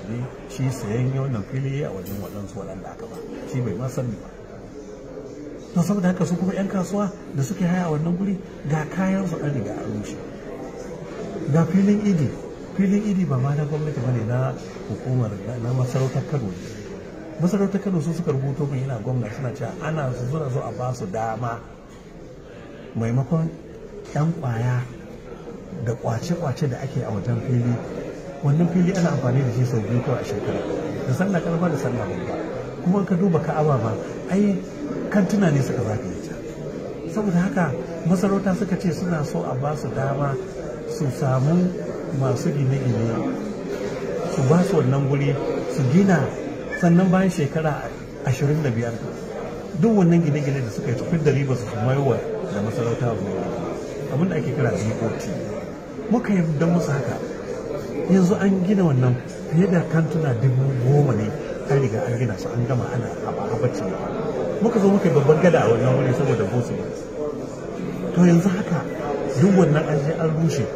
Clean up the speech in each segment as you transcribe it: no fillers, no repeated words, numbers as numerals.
ne, shi sayan wannan fili a wajen waɗansu waɗanda aka ba shi bai ma sani ba. To saboda haka su kuma 'yan kasuwa da suke haya a wannan guri, ga kayan su an riga an rushe. Ga filin Idi. Filin Idi ba ma na gwamnati bane, na hukumar na masarautar Kano ne. Masarautar Kano su suka rubuto min ina gwamna, suna cewa ana su suna so a ba su dama, maimakon 'yan kwaya da kwace-kwace da ake a wajen fili. Wannan fili ana amfani da shi sau biyu kawai a shekara, da sallah karama da sallah babba. Kuma ka duba Ka'aba ma, ai kantuna ne suka zagaye ta. Saboda haka masarauta suka ce suna so a ba su dama su samu masu gine-gine, su ba su wannan guri su gina, sannan bayan shekara 25 duk wannan gine-gine da suka yi su da riba su maiwa da masarauta abin da ake kira BOT. Muka yi don musu haka. Yanzu an gina wannan fiye da kantuna 10,000 ne, an riga an gina su, an gama, ana haɓaci. Muka zo muka yi babban gada a wannan wuri saboda bosu. To yanzu haka duk wannan an je an rushe,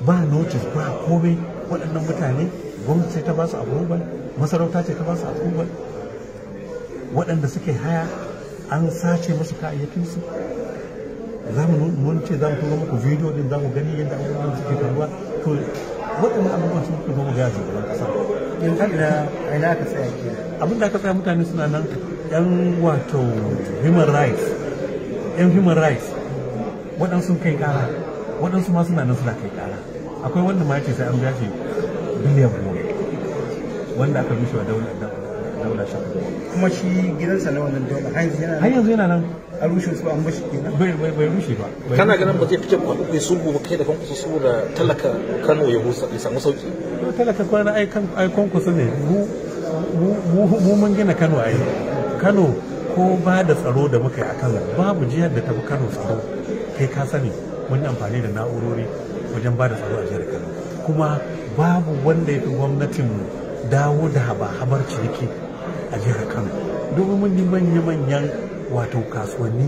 ba notice, ba komai. Waɗannan mutane gwamnati ce ta ba su approval, masarauta ce ta ba su approval. Waɗanda suke haya an sace musu kayayyakinsu. Za mu mun ce za mu turo muku bidiyo din, za mu gani yadda abubuwan suke faruwa. To waɗannan abubuwan sun muka zo mu gaya shugaban ƙasa. Yanzu ina aka tsaya kenan? Abin da aka tsaya, mutane suna nan, yan wato human rights, yan human rights, waɗansu kai ƙara, waɗansu ma suna nan suna kai ƙara. Akwai wanda ma yace sai an biya shi biliyan 10, wanda aka rushe wa Daula Shopping. Kuma shi gidansa na wannan Daula har yanzu yana Har yanzu yana nan. An rushe su an bashi kenan? Bai rushe ba. Kana ganin ba zai fice ku haɗu ku yi sulhu ba, kai da kanku, saboda talaka Kano ya husa, ya samu sauki? To talaka kwana ai kan ai Kwankwaso ne. Mu mun gina Kano ai. Kano ko ba da tsaro da muka yi a Kano, babu jihar da tafi Kano tsaro. Kai ka sani mun yi amfani da na'urori wajen ba da tsaro a jihar Kano. Kuma babu wanda ya fi gwamnatinmu dawo da haba-habar ciniki a jihar Kano, domin mun yi manya-manyan wato kasuwanni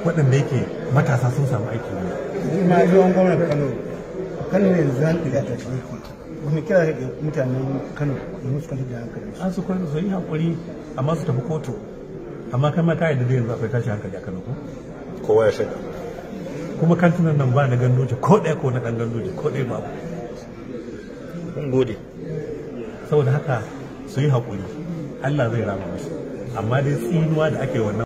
waɗanda yake matasa sun samu aiki ne. Ma zuwan gwamnan Kano, Kano yanzu hankali a tashi yake. Wani kira ga mutanen Kano domin su kwantar da hankali? An su kwanci su yi haƙuri, amma su tafi kotu. Amma kai ma ka yadda da yanzu akwai tashi hankali a Kano ko? Kowa ya shaida. Kuma kantunan nan ba na Ganduje ko ɗaya, ko na ɗan Ganduje ko ɗaya babu. Mun gode. Saboda haka su yi haƙuri, Allah zai rama musu, amma dai tsinuwa da ake wannan